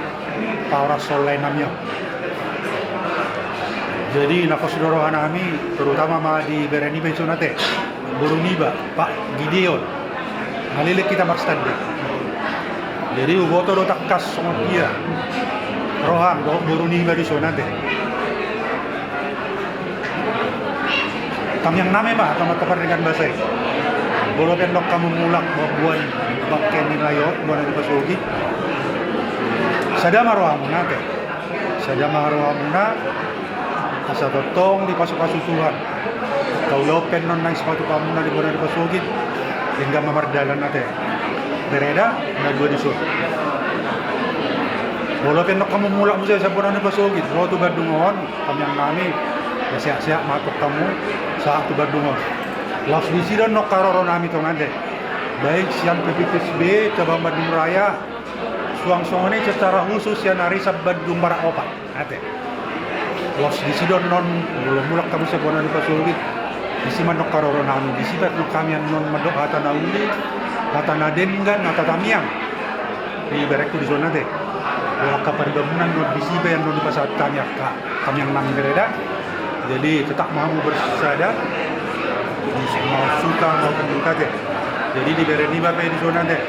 pahoras songon lae nami on. Jadi na pos do roha nami, terutama ma di bere niba i songon ate, boru niba Pak Gideon. Na leleng hita marstanding. Jadi huboto do tangkas songon dia roham dohot boru niba dison ate. Tamiang nami ma, tama topar dengan basa i. Molo pe ndok hamu mulak mamboan bangke ni lae on, bona ni pasogit, sada ma rohamuna ate. Sada ma rohamuna, asa tongtong dipasupasu Tuhan. Angka ulaon pe annon naeng sipatupaonmuna di bona ni pasogit, denggan ma mardalan ate. Bereda na dua dison. Molo pe ndok hamu mulak muse sian bona ni pasogit ro tu Bandung on, tamiang nami, ya sehat-sehat ma antong hamu sahat tu Bandung on. Laos disi do annon haroro nami tong ate, baik sian P P T S B cabang Bandung Raya, suang songon i secara khusus sian arisan Bandung Barat Opat ate. Laos disi do annon, molo mulak hamu sian bona ni pasogit, disi ma annon haroro nami, disi pe annon hami annon mandok hata na uli, hata na denggan, hata tamiang di berengku dison ate. Dohot angka paribanmuna annon disi pe annon dipasahat hami angka tamiang nami, bereda. Jadi tetap ma hamu bersada, mau suka maupun duka ate. Jadi di bere niba pe dison ate,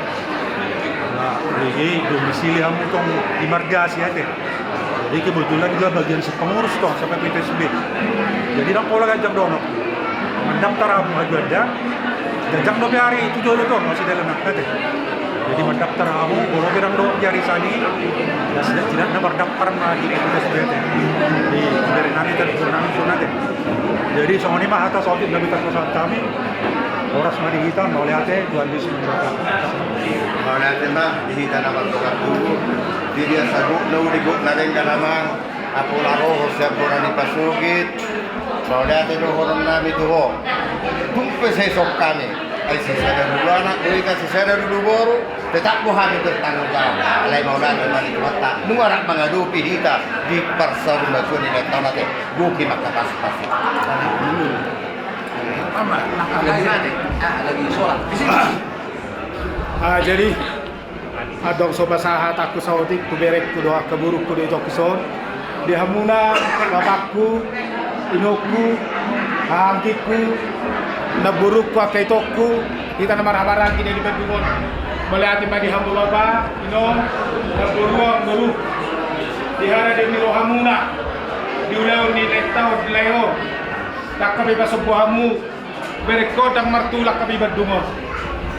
na, jadi domisili hamu tong di marga asi ate. Jadi kebetulan juga bagian si pengurus tong, sampe P T S B. Jadi ndang pola ganjang dohononku. Mandaftar hamu, aduan da, ganjang dope ari tu jolo tong, masih dalam ate. Jadi mandaftar hamu, molo pe ndang dohot di ari sani, ya setidak-tidakna mardaftar ma di P T S B ate. Di bere nami, di bere nami dison ate. Jadi songon i ma hata saotik na boi tarpasahat hami. Horas ma di hita, mauliate, Tuhan Yesus memberkati. Mauliate ma di hita na mardongan tubu. Di dia sahat na uli, sahat na denggan amang, apala ro ho sian bona ni pasogit. Mauliate dohonon nami tu ho. Tung pe sai songon hami, ai sisada do ulu anak, boi pe sisada do ulu boru, tetap do hami bertanggung jawab. Alai mauliate ma di Tuhanta, nunga rap mangadopi hita di parsaulian ni lae on ate. Goki ma angka pasupasu. Ah, jadi, adong so pasahatanku saotik tu berengku dohot angka borungku do i tong dison. Di hamuna, bapakku, inongku, hahaanggingku, namborungku, angka itongku, hita na marhahamaranggi di Bandung on. Mauliate ma di hamu bapa, inong, namboru, boru. Di haradeon ni rohamuna, di ulaon ni lae on, di lae on, ndang hape pasombu hamu, berengkon, ndang martulang hape Bandung on.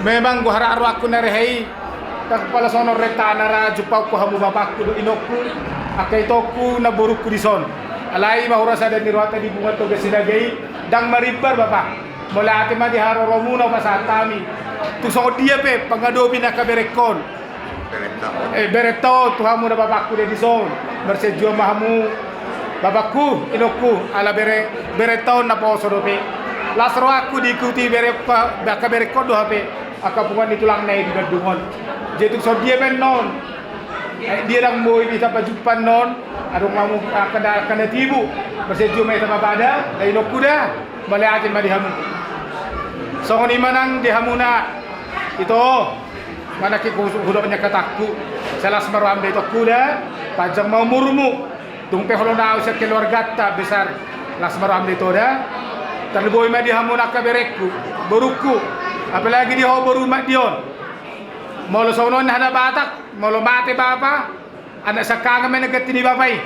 Memang gohara rohangku na rehe i, ndang pola songon rentana ra jumpaonku hamu bapakku dohot inongku, angka itongku, namborungku dison. Alai ma hurasa dan ni rohanta di Bunga Toga Sinaga i, ndang marimbar bapa. Mauliate ma di haroromuna hupasahat hami. Tung songon dia pe pangadopi ni angka berengkon, eh, berenta on tu hamuna bapakku di dison. Marsianjuan ma hamu bapakku, inongku, ala bere, berenta on naposo dope. Las rohangku diikuti bere, angka berengkon do hape angka punguan ni tulangna i di Bandung on. Jadi tung songon dia pe annon, eh, dia ndang boi hita pajumpa annon. Adong ma hamu angka na, angka na tibu. Marsianjuan ma hita bapa da, inongku da. Mauliate ma di hamu. Songon i ma nang di hamuna ito, manang hudok ni angka hatangku, sai las ma roham da itongku da, panjang ma umurmu. Tung pe holong na au sian keluarganta besar, las ma roham da ito da. Tarlumobi ma di hamuna angka berengku, borungku, apalagi di ho boru Madion. Molo songon on hata Batak, molo mate bapa, anak siangkangan ma na ganti ni bapa i.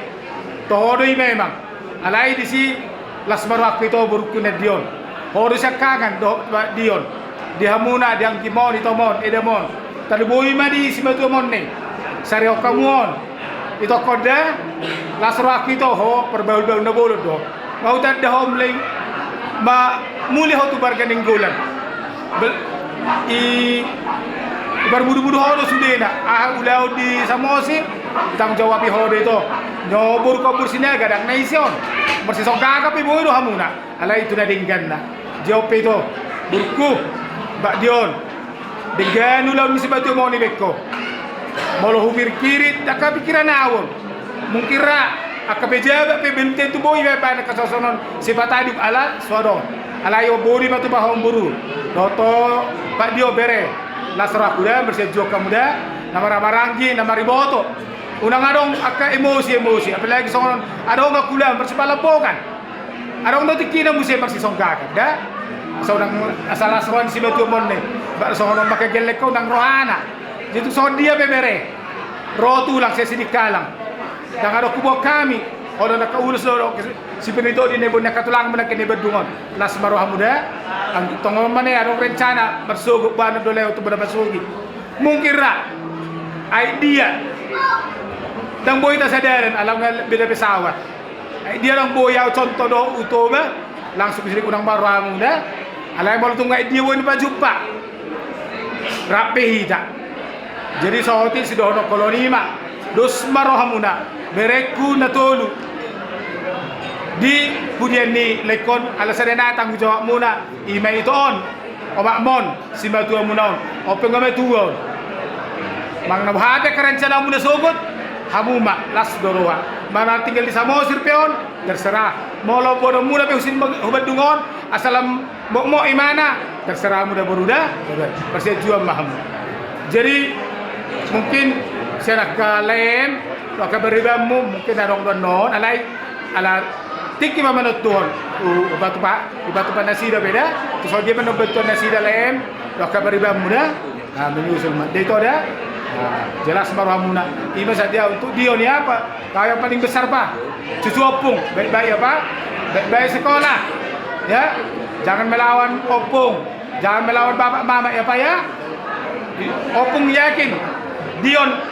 Tu ho do i memang. Alai disi las ma rohangku ito, borungku Madion. Ho do siangkangan dohot Madion. Di hamuna, di anggim on, itom on, edam on. Tarlumobi ma di simatuam on i. Sarihon hamu on. Itongkon da, las rohangku ito, ho parbahulbahul na bolon do. Nga hutanda ho mulai ma, muli ho tu Marga Nainggolan. Bel-, i, iparmudubudu ho do sudena. Aha ulaon di Samosir, tanggung jawab i ho do ito. Nyo boru Kombur Sinaga ndang na ise on. Marsisonggaga pe boi do hamuna. Alai tu na dengganna. Jawab pe ito, borungku, Madion. Denggan ulaon ni simatuam on, ibaen ho. Molo hupirpiri, ndang hapikiran au on. Mungkin ra angka pejabat pe belum tentu boi ibaen angka songon on, sipata adong ala so adong. Alai on bodi ma tupa hamu boru dohot Pak Dio bere, las rohangku da, marsianjuan hamu da, na marhahamaranggi, na mariboto. Unang adong angka emosi-emosi, apalagi songon on adong angka ulaon marsipalambokan. Adong do tingkina muse marsisonggakan da. Asa unang, asa las roha ni simatuam on ne. Ba songon on mangkagellek ho unang rohana. Jadi tung songon dia pe bere, ro tulang sian Sidikalang. Ndang adong huboan hami. Olo na angka ulos do, do, si Benito di nebon na angka tulangmu nangkin na i Bandung on. Las ma rohamu da. Anggo tongon ma ne adong rencana marsogot, bahen do lewat tu bona pasogit. Mungkin ra. Ai dia. Ndang boi hita sadaran, ala nga beda pesawat. Ai dia ndang boi au contoh do Utoba, langsung sidik unang ma rohamu da. Alai molo tung ai dia boi na pajumpa, rap pe hita. Jadi saotik sidohonon holong i ma, dos ma rohamuna, berengku na tolu. Di pudian ni laengkon, ala sada na tanggung jawabmuna, i ma ito on. Omakmon, simatuamuna on, on pe nga matua on. Manang na boha pe angka rencanamuna sogot, hamu ma las do roha. Manang tinggal di Samosir pe on, terserah. Molo boanonmuna pe husin hu Bandung on, asa lam mokmok imana, terserah hamu da boru da. Marsianjuan ma hamu. Jadi mungkin sian angka laem, angka baribanmu, mungkin adong do annon, alai ala tingki ma manontuhon. Hupatupa, hupatupa nasida pe da. Tu songon dia pe annon bantuan nasida laem, dohot angka baribanmu da. Menyusul ma da ito da. Jelas ma rohamuna. I ma sadia untuk Dion i apa? Kau yang paling besar pa. Cucu ompung, baik-baik ya pa. Baik-baik sekolah. Ya. Jangan melawan ompung. Jangan melawan bapak mama ya pa ya. Ompung yakin Dion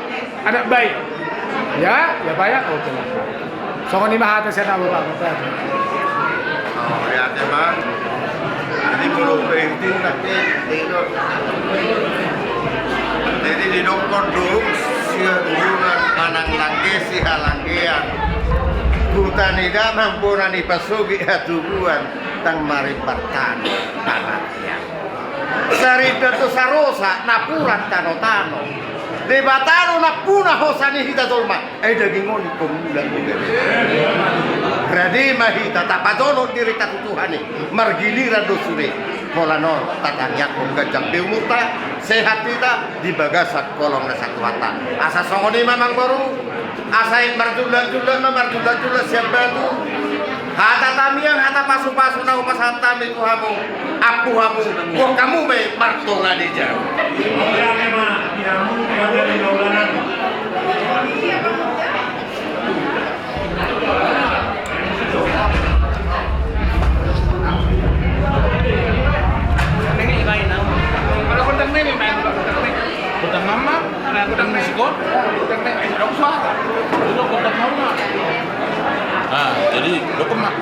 anak baik. Ya, ya pa ya. Oke lah. Songon i ma hata sian au, Pak. Mauliate ma. Jadi molo penting nanti itu. Jadi didokkon dung sihaturunan manang langge sihalanggean. Huta ni damang bona ni pasogit hatubuan ndang marimbar tano. Sarindan do sarosa napuran tanotano. Debata do nampuna hosa ni hita jolma. Ai daging on ingkon mulak do gabe. Rade ma hita tapajonok dirinta tu Tuhan i. Margiliran do sude. Holan on tatangiangkon ganjang be umurta, sehat hita di bagasan holong ni Tuhanta. Asa songon i ma amangboru. Asa i marjulak-julak ma, marjulak-julak sian batu. Hata tamiang, hata pasupasu na hupasahat hami tu hamu, ampu hamu, boan hamu ma i martonga ni jabu. Kota Mama, kota Mexico, kota Mama. Ah, jadi, lo kema-